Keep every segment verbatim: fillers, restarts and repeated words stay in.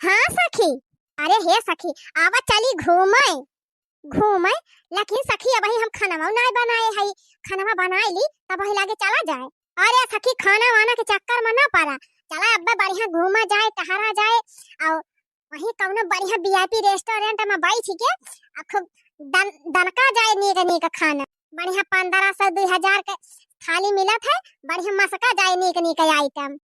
हाँ सखी, अरे हे सखी, आवा चली घूमे, घूमे, लेकिन सखी अबही हम खनवा नाय बनाए हई, खनवा बनाए ली तब वही लागे चला जाए। अरे सखी खाना वाना के चक्कर में ना पड़ा, चला अब्बे बढ़िया घूमा जाए, टहरा जाए, और वहीं कौनो बढ़िया V I P restaurant में बैठ के आ खूब दन, दनका जाए नीक नीक खाना, बढ़िया पन्द्रह सौ दुई हजार के थाली मिलत है, बढ़िया मसका जाए नीक नीक item।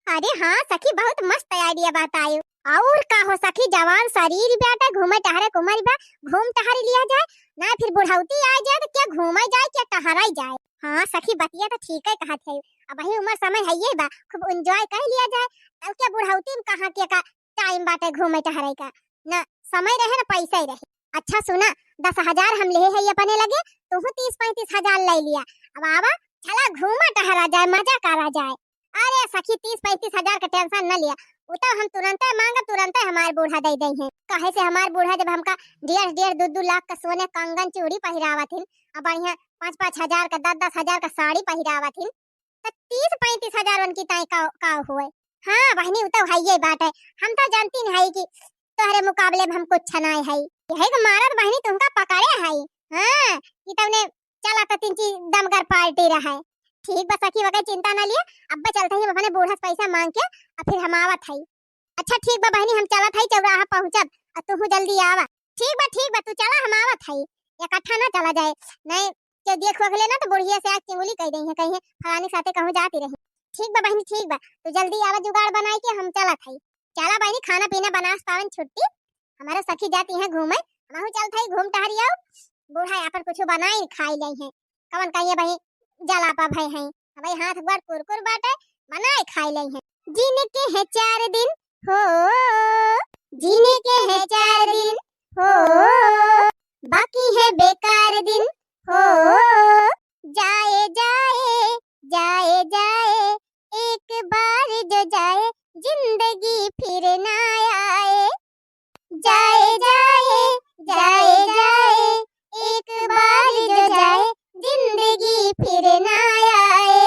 अरे हाँ सखी, बहुत मस्त idea बतायो। और का हो सखी, जवान शरीर बाटे, घूमे टहरे के उमर बा, घूम टहर लिया जाए, ना फिर बुढ़ौती आ जाए तो क्या घूमे जाए, क्या टहराई जाए। हाँ सखी, बतिया तो ठीक है कहत है, अबही उमर समय है ये बा, खूब enjoy कर लिया जाए, तब क्या बुढ़ौती में कहाँ के का time बाटे घूमे टहरे का, ना समय रहे ना पैसा ही रहे। अच्छा सुना, दस हजार हम लेहे है अपने लगे, तुहू तीस पैंतीस हजार ले लिया। अब आवा, चला घूमा टहरा जाए, मजा करा जाए। अरे सखी, तीस पैंतीस हजार का tension न लिया, उ तो हम तुरंते मांगब, तुरंते हमार बूढ़ा दे दे हैं। काहे से हमार बूढ़ा जब हमका डेढ़ डेढ़ दो दो लाख का सोने कंगन चूड़ी पहिरावत हिन, अब बढ़िया पाँच पाँच हजार का, दस दस हजार का साड़ी पहिरावत हिन, त तीस पैंतीस हजार उनकी ताई का, का होए। हाँ बहिनी, उ तो हइये बात है, हम तो जानती नहीं है कि तोहरे मुकाबले में हम कुछ नाय है। यही के मारत बहिनी तुमका पकड़े है। हाँ, कि तउने चला त तीन चीज दमगर party रहे। ठीक बा सखी, वगैरह चिंता ना लिए, अब्बे चलते ही हम अपने बूढ़ा से पैसा मांग के और फिर हम आवत है। अच्छा ठीक बा बहिनी, हम चलत है, चौराहा पहुँचब, और तू जल्दी आवा। ठीक बा, ठीक बा, तू चला, हम आवत है, इकट्ठा ना चला जाए, नहीं तो देख वख लेना तो बुढ़िया से आग चिंगुली कह दे है, कहीं फलानी साथे कहूँ जाती रही। ठीक बा बहिनी, ठीक बा, तू जल्दी आवा, जुगाड़ बनाए के हम चलत है। चला बहिनी, खाना पीना बनास पावन छुट्टी, हमारा सखी जाती है घूमे, हमहू चलत है घूम टहरी आओ, बूढ़ा अपन कुछ बनाई खाई ले है, कवन कहिए भाई जलापा भय है, भाई हाथ गोड़ कुरकुर बाटे, बनाए खाई ले है। जिनके है चार दिन हो, जिनके है चार दिन हो, बाकी है बेकार दिन हो। जाए जाए जाए जाए, एक बार जो जाए, जिंदगी फिर ना आए। जाए जाए जाए जाए, एक बार जो जाए, जिंदगी फिर ना आए।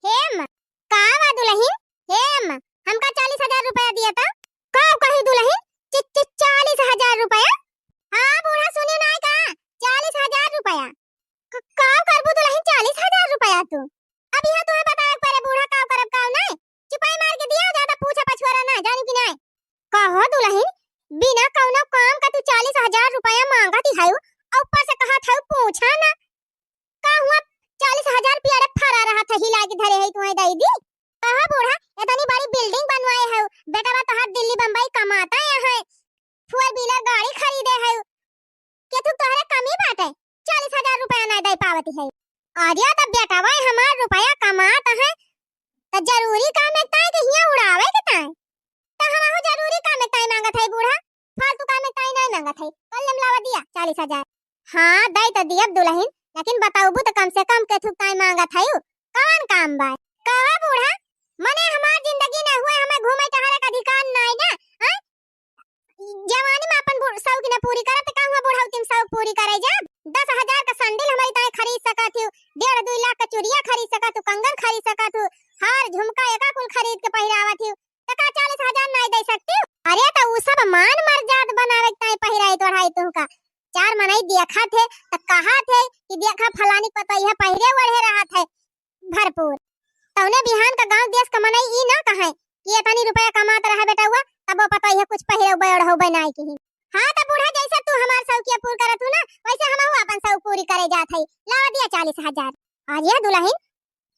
हेम, का बा दुलहिन? हेम, हमका चालीस हजार रुपया दिया था। का कही दुलहिन? चि-, चि-, चालीस हजार रुपया? हाँ बूढ़ा, सुने नाय का? चालीस हजार रुपया। क-, का करबू दुलहिन चालीस हजार रुपया तू? अब यह तुम्हें बतावे के पड़े बूढ़ा, का करब का नाय? चुपाई मार के दिया, ज्यादा पूछा पछुआरा ना, जानी कि नाय? कहो दुलहिन, बिना कौनो काम का तू चालीस हजार रुपया मांगत ही हऊ, और ऊपर से कहत हऊ पूछा ना। का हुआ, चालीस हजार रुपया रे फरा रहा था, हिला के धरे है तुम्हें दई दी। कहा बूढ़ा, इतनी बड़ी building बनवाए है, बेटवा तोहार दिल्ली बम्बई कमाता है, four wheeler गाड़ी खरीदे है, केथू तोहरे कमी बाटे, चालीस हजार रुपया ना दे पावती है। अरे तो बेटवा हमार रुपया कमात है, तो जरूरी काम है ताई के हियां उड़ावे के ताई, तो हम जरूरी काम है ताई मांगत है बूढ़ा, फालतू काम है ताई नहीं मांगत है। कल हम लावा दिया चालीस हजार। हाँ, दे तो दियब दुलहिन, लेकिन बताउबू तो कम से कम केथू ताई मांगत है, कौन काम बा? कहा बूढ़ा, मने हमार जिंदगी ना हुए, हमें घूमे टहरे का अधिकार नाय ना, हैं? जवानी में अपन बु-, शौक ना पूरी करब, तो का हुआ बुढ़ौती में शौक पूरी करे जाब? दस हजार का सैंडल हमारी ताई खरीद सकत हूँ, डेढ़ दुई लाख का चुरिया खरीद सकत हूँ, कंगन खरीद सकत हूँ, हार झुमका एका कुल खरीद के पहिरावत हूँ, तो का चालीस हजार नाय दे सकती हूँ? अरे तो उ सब मान मर्याद बनावे के ताई पहिराई ओढ़ाई तुहका। चार मनई देखत है तो कहत है कि देखा फलानी पतोहिया पहिरे ओढ़े रहत है भरपूर। तौने बिहान का गांव देश का मनई ई ना कहे कि इतनी रुपया कमात रहा बेटवा, तब वो पतोहिया कुछ पहिरे ओढ़े नाय की। हाँ तो बूढ़ा, जैसे तू हमार शौकिया पूर करत हूँ ना, वैसे हमहू अपन शौक पूरी करे जात है। लावा दिया चालीस हजार। अरे दुलहिन,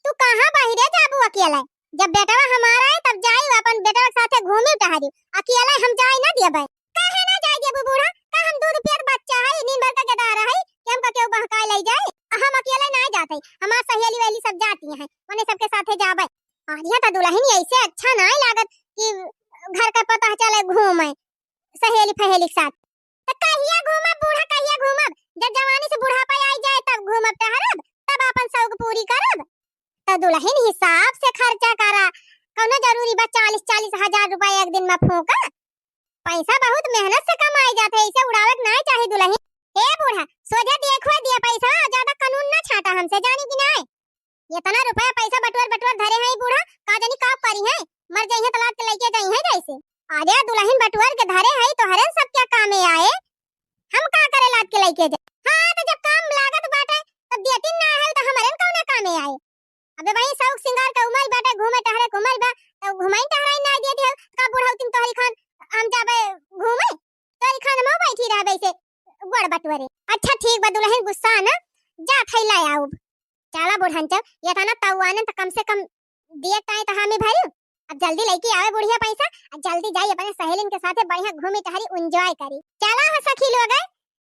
तू कहाँ बाहिरे जाबू अकेले? जब बेटवा हमारा है तब जाई अपन बेटवा के साथे घूमी टहरी, अकेले हम जाए ना देबे। काहे ना जाए देबू बूढ़ा? का हम दूध पियत बच्चा है, नींद भर का गदारा है कि हमका केहू बहकाए ले जाए? हम अकेले ना जाते, हमार सहेली वेली सब जाती हैं, उन्हें सबके साथे जाबे। अरे तो दुलहिन, ऐसे अच्छा ना लागत कि घर का पता चले घूमे सहेली फहेली के साथ। तो कहिया घूमब बूढ़ा, कहिया घूमब? जब जवानी से बुढ़ापा आई जाए तब घूमब टहरब, तब अपन शौक पूरी करब। तो दुलहिन हिसाब से खर्चा करा, कौनो जरूरी बा चालीस चालीस हजार रुपया एक दिन में फूंका? पैसा बहुत मेहनत से कमाए जात है, इसे उड़ावे के नाय चाही दुलहिन। ए बूढ़ा, सोझे देखो दिया पैसा, ज्यादा कानून ना छाटा हमसे, जानी कि नाय? इतना रुपया पैसा बटोर बटोर धरे हैं बूढ़ा, का जानी का करी है। अबे भाई, शौक सिंगार के उमर बाटे, घूमे टहरे के उमर बा, तो घुमाई टहराई ना देती हो, का बुढ़ौती में तोहरी खान हम जाबे घूमे? तोहरी खान हम बैठी रहबे ऐसे गोड़ बटोरे। अच्छा ठीक बा दुलहिन, गुस्सा ना, जा थैला आउब। चला बुढ़न चल, ये था ना तउआने तो कम से कम दिए ताई तो हामी भरी। अब जल्दी लइके आवे बुढ़िया पैसा, अब जल्दी जाई अपने सहेलिन के साथे बढ़िया घूमी टहरी, enjoy करी। चला हो सखी लोग,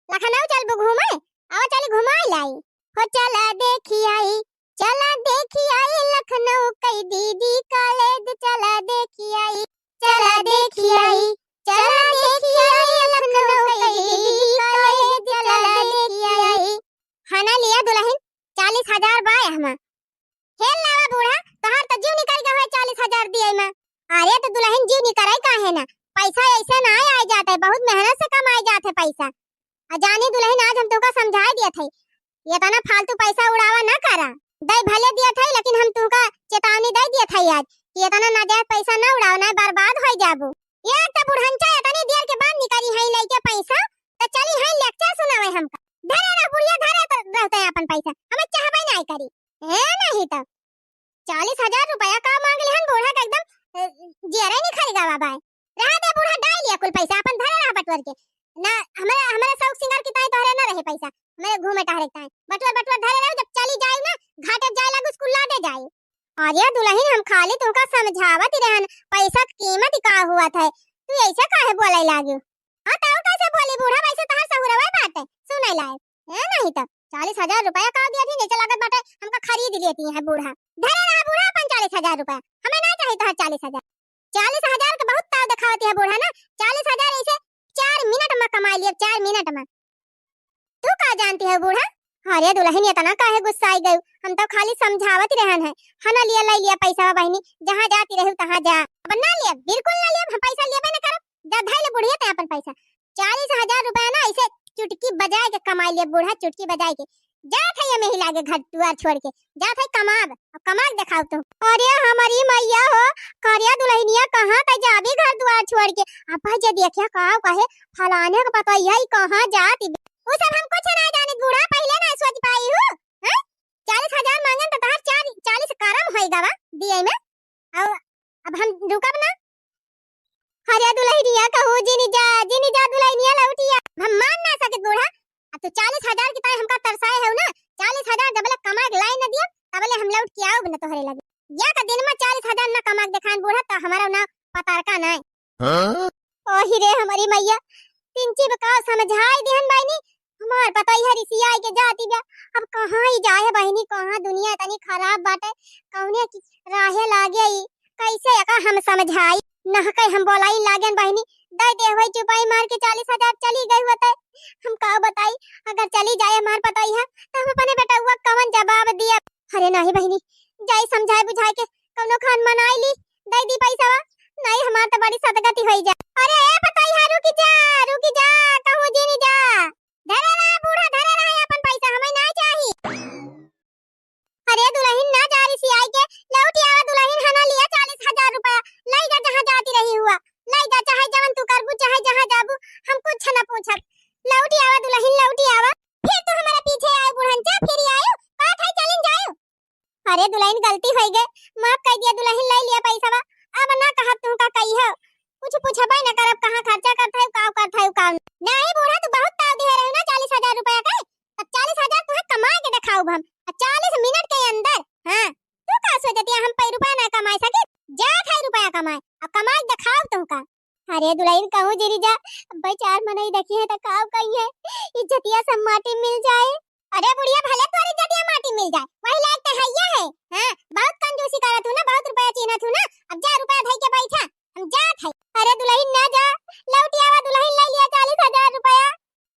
लखनऊ चलबू घूमे, आवा चली घुमाई लाई। हो चला देखी आई, चला देखी आई लखनऊ कई दीदी कॉलेज, चला देखी आई, चला देखी आई, चला देखी आई लखनऊ कई दीदी कॉलेज, चला देखी आई। हना लिया दुलहिन, चालीस हजार बाय हमा। हेल लावा बूढ़ा, तोहार तो जीव निकल गया है चालीस हजार दिए में। अरे तो दुलहिन जीव निकले काहे ना, पैसा ऐसे ना आए जाते, बहुत मेहनत से कमाए जाते पैसा। आ जानी दुलहिन, आज हम तुमका समझाए दिए थे, ये तना फालतू पैसा उड़ावा ना करा। दे भले दिए थे, लेकिन हम तुमका चेतावनी दे दिए थे आज कि ये तना नाजायज पैसा ना उड़ावा, ना बर्बाद हो जाबू। ये तो बुढ़ंचा इतनी देर के बाद निकली है लेके पैसा, तो चली है lecture सुनावे हमका। धरे रह बुढ़िया, धरे तो रहते हैं अपन पैसा, हमें चाहबे नहीं करी। ए नहीं तो चालीस हजार रुपया का मांग लेहन बूढ़ा का एकदम, अ, जियरे निखर गवा बाय। रहा दे बूढ़ा, डाल लिया कुल पैसा, अपन धरे रहा बटवर के। ना, हमारे, हमारे शौक सिंगार की ताई तोहरे ना रहे पैसा, हमारे घूमे टहरे के ताई। बटवर, बटवर धरे रहो, जब चली जाए ना, घाटे जाए लागू, स्कूल लादे जाए। अरे दुलहिन, हम खाली तुमका समझावत ही रहन, पैसा की कीमत का हुआ था, तू ऐसे काहे बोले लागी? हाँ, तो कैसे बोली बूढ़ा, वैसे तोहर सहुरवे बाटे, सुने लायक। ए, नहीं तो चालीस हजार रुपया का दिया थी, जैसे लागत बाटे हमका खरीद लेती है बूढ़ा। धरे रहा बूढ़ा अपन चालीस हजार रुपया, हमें ना चाहिए तोहर चालीस हजार। चालीस हजार के बहुत ताव दिखावती है बूढ़ा ना, चालीस हजार ऐसे चार मिनट में कमा लिए, चार मिनट में। तू का जानती है बूढ़ा? अरे दुलहिन, इतना काहे गुस्साई गयू? हम तो खाली समझावत रहन है। हना लिया, ले लिया पैसा बहिनी, जहाँ जाती रहू तहाँ जा। अब ना लिया, बिल्कुल ना लिया, हम पैसा लेबे न करब। जा धै ले बुढ़िया ते अपन पैसा। चालीस हजार रुपया ना ऐसे चुटकी बजाए के कमाई लिया बूढ़ा, चुटकी बजाए के। जात है ये मेही लागे घर दुआर छोड़ के, जात है कमाब, अब कमा के देखाओ तो। अरे हमारी मैया हो, करिया दुलहिनिया कहाँ तै जाबी घर दुआर छोड़ के? अब भाई जे देखिया का कहे, फलाने के पता यही कहाँ जात। उ सब हम कुछ ना जानित बूढ़ा, पहिले ना सोच पाई हूँ। हैं? चालीस हजार मांगन तो तहार चार, चालीस करम होई गवा दिए में। अब, अब हम रुकब ना। अरे दुलहिनिया कहूँ जिनी जा, जिनी जा दुलहिनिया लौटिया। हम मान ना सकित बूढ़ा। अब तू चालीस हजार की ताई हमका तरसाए हो ना, चालीस हजार जबले कमा के लाई न दिया, तबले हम लौट के आओ ना तोहरे लगे। या का दिन में चालीस हजार ना कमा के देखान बूढ़ा, तो हमारा ना पतारका ना। हाँ? ओही रे हमारी मैया, पिंची बकाव समझाई दिहन बहिनी, हमार पतोहिया रिसियाई के जाती बा। अब कहाँ ही जाए बहिनी, कहाँ दुनिया इतनी खराब बाटे, कौने की राहे लागे ई, कैसे एका हम समझाई? नहके हम बोलाई लागेन बहिनी, दे दे होई चुपाई मार के चालीस हजार चली गई होते। हम का बताई, अगर चली जाए हमार पतोहिया, तो हम अपने बेटउआ कवन जवाब दिया? अरे नहीं बहिनी, जाई समझाए बुझाए के कौनो खान मनाई ली, दे दी पैसा। नहीं, हमार तो बड़ी सदगति होई जा। अरे ए पतोहिया, रुकी जा, रुकी जा, कहूँ जिनी जा। धरे रहा बूढ़ा, धरे रहा अपन पैसा, हमें ना चाही। अरे दुलहिन ना जा रिसियाई के, लौटी आवा दुलहिन, हना लिया चालीस हजार रुपया, लाई जा जहाँ जाती रही हुआ, लाई जा, चाहे जवन तू करबू, चाहे जहाँ जाबू, हम कुछ न पूछब। लौटी आवा दुलहिन, लौटी आवा। फिर तू हमारे पीछे आए बुढ़न, जा फिर आयो, का था चलिन जायो। अरे दुलहिन गलती होई गए, माफ कर दिया दुलहिन, ले लिया पैसा बा, अब ना कहब तू का कही हो, कुछ पूछबे न करब, कहाँ खर्चा करत है, का करत है, का नहीं। बूढ़ा, तू बहुत ताव दिहे रहे ना चालीस हजार रुपया के, अब चालीस हजार तुहे कमाए के देखाउब हम, अब चालीस मिनट के अंदर। हाँ, तू का सोचतिया हम पै रुपया ना कमाए सके? जात है रुपया कमाए, अब कमाए के देखाउब तुहका। अरे दुलहिन कहूँ जिनी जा, अब भाई चार मनई देखी है तो का कही है, इज्जतिया सब माटी मिल जाए। अरे बुढ़िया, भले तोरी इज्जतिया माटी मिल जाए, वही लायक तो है ये है। हाँ, बहुत कंजूसी करत हूँ ना, बहुत रुपया चीन्हत हूँ ना, अब जा रुपया धई के बैठा, हम जात है। अरे दुलहिन ना जा, लौटी आवा दुलहिन, ले लिया चालीस हजार रुपया।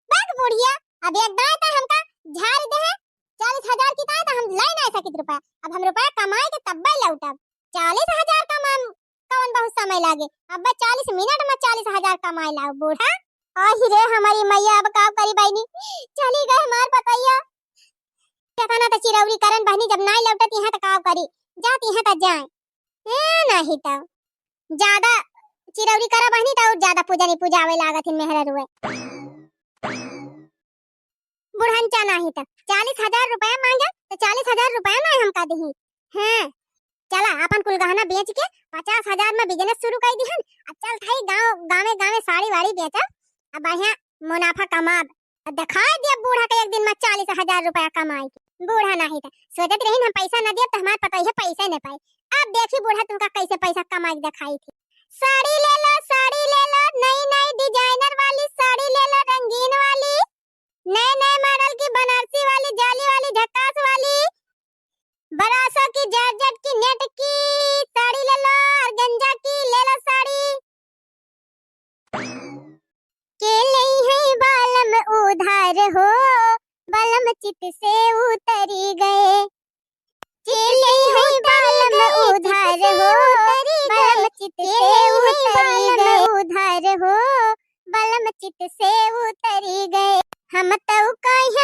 बक बुढ़िया, अब एक दाएं तो हमका झाड़ दे है, चालीस हजार की ताई तो हम ले ना सकित रुपया, अब हम रुपया कमाए के तब्बे लौटब। चालीस हजार कमाम कौन बहुत समय लागे, अब चालीस मिनट में चालीस हजार कमाए लाओ बूढ़ा। आही रे हमारी मैया, अब का करी बहिनी, चली गए हमार पतोहिया। केतना त चिरौरी करन बहिनी, जब नाई लौटत यहाँ त का करी, जात यहाँ त जाए। ए, नहीं त ज्यादा चिरौरी करा बहिनी त और ज्यादा पूजनी पूजावे लागत हिन मेहररुए। बुढ़नचा नाही त चालीस हजार रुपया मांगे त चालीस हजार रुपया नाही हमका दिही। हैं, चला अपन कुल गहना बेच के पचास हजार में business शुरू कइ दिहन। अब चल थाई गाँव, गाँवे गाँवे साड़ी वाड़ी बेचब, अब बढ़िया मुनाफा कमाब। अब देखाइ दिया बूढ़ा के एक दिन में चालीस हजार रुपया कमाई के। बूढ़ा नाहीं त सोचत रहिन हम पैसा न दियब त हमार पतोहिया पैसा न पाई। अब देखी बूढ़ा तुमका कैसे पैसा कमाई के देखाई थी। साड़ी ले लो, साड़ी ले लो, नई नई designer वाली साड़ी ले लो, रंगीन वाली, नए नए model की बनारसी वाली, जाली वाली, झकास वाली, ब्रासो की, जॉर्जेट की, नेट की साड़ी ले लो, organza की ले लो साड़ी। के लई है बालम उधार हो, बलम चित से उतरी गए। के लई है बालम उधार हो, बलम चित से उतरी गए। उधार हो, बलम चित से उतरी गए। हम तउ कहे